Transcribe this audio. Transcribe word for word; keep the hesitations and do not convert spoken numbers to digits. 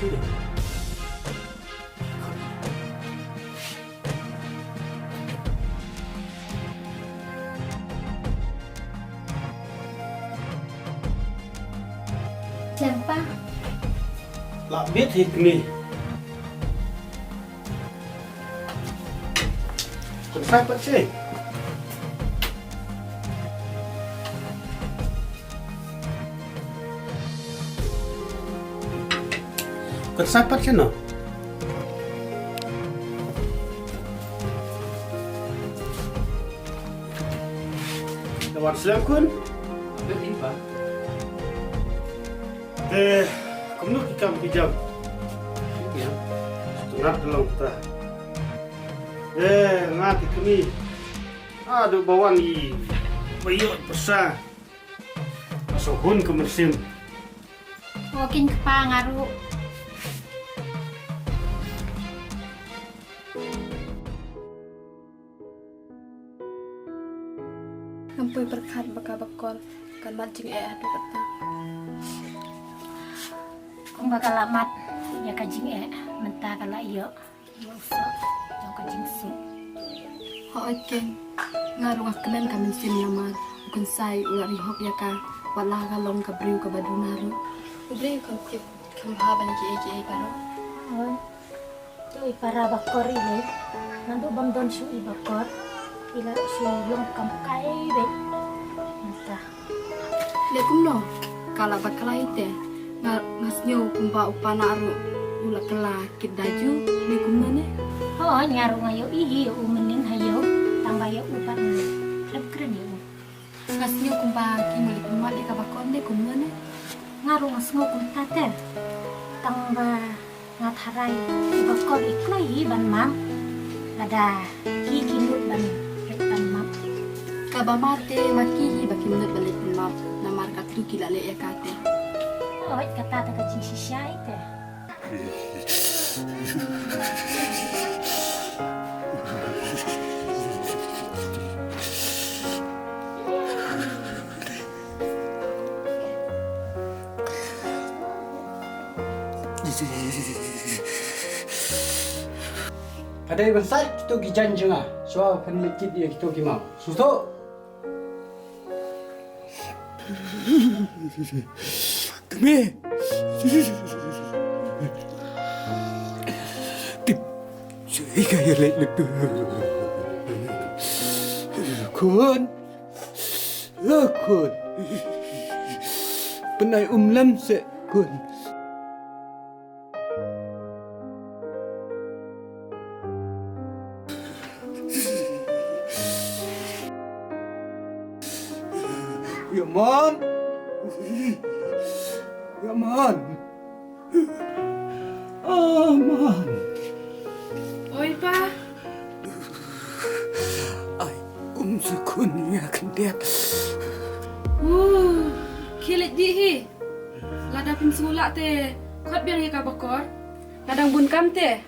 Slem pa. Lah bit hi kni. Kan sa pat sih. Kan sa pat sih no. Ka wan slem khun. Bit hi pa. Te kumno ki kam ki jam? Ïa. Tnat long ta. Eh, nga te kni. Aduh ba wan i. Ba ïoh pyrsa. Aso hun ka mynsiem. Wa kin kpa nga ruh. Ngam poi pyrkhat ba ka Bakor kan mad jingeh haduh katta. Kumba ka la mad ïa ka jingeh mynta ka la ïoh ïa u soh jong ka jingsuk. Hooid keiñ, nga ruh nga kmen ka mynsiem namar u Kynsai u la ri hok ïa ka wat la ka long ka briew kaba duna ruh. U briew kham tip kham bha ban kiei kiei baroh. Hooid. Te i para Bakor i lei. Naduh bym don shuh i Bakor i la shu long kam kai beit. Mynta. Leh kumno? Ka la bakla hi te. Nga, nga sngew kumba u Pana ruh u la kylla kit da ju. Leh kumno ne? Hooid, nga ruh nga ïohi hi ïa u mynnin ha ïew. Tang ba ïa u pat nga khlem kren ïa u. Nga sngew kumba ki malik mat ïa ka Bakor ne kumno ne? Nga ruh nga sngew kumta te. Tang ba nga tharai i Bakor i kloi hi ban map. Lada ki ki nud ban leit ban map. Kaba mar te ma ki hi ba kim nud ban leit ban map. Namar katto ki la leh ïa ka te. Hooid kata te ka jingshisha hi te. Ka dei ban sait kito ki jaiñ jong nga. Shuwa phan leit kit ïa kito ki maw. Suto. Kmie. Tip. Sui ka ïa leit leit tu. Khun. Ïa khun. Pynai um lem se khun. Ïa man. Ïa man. Ah, man. Oi, pa. Ai, um sa khun ïa khyndiat. Uh, khie leit dih hi. Lada phim sngewlah te khot biang ïa ka Bakor. Nga dang bun kam te.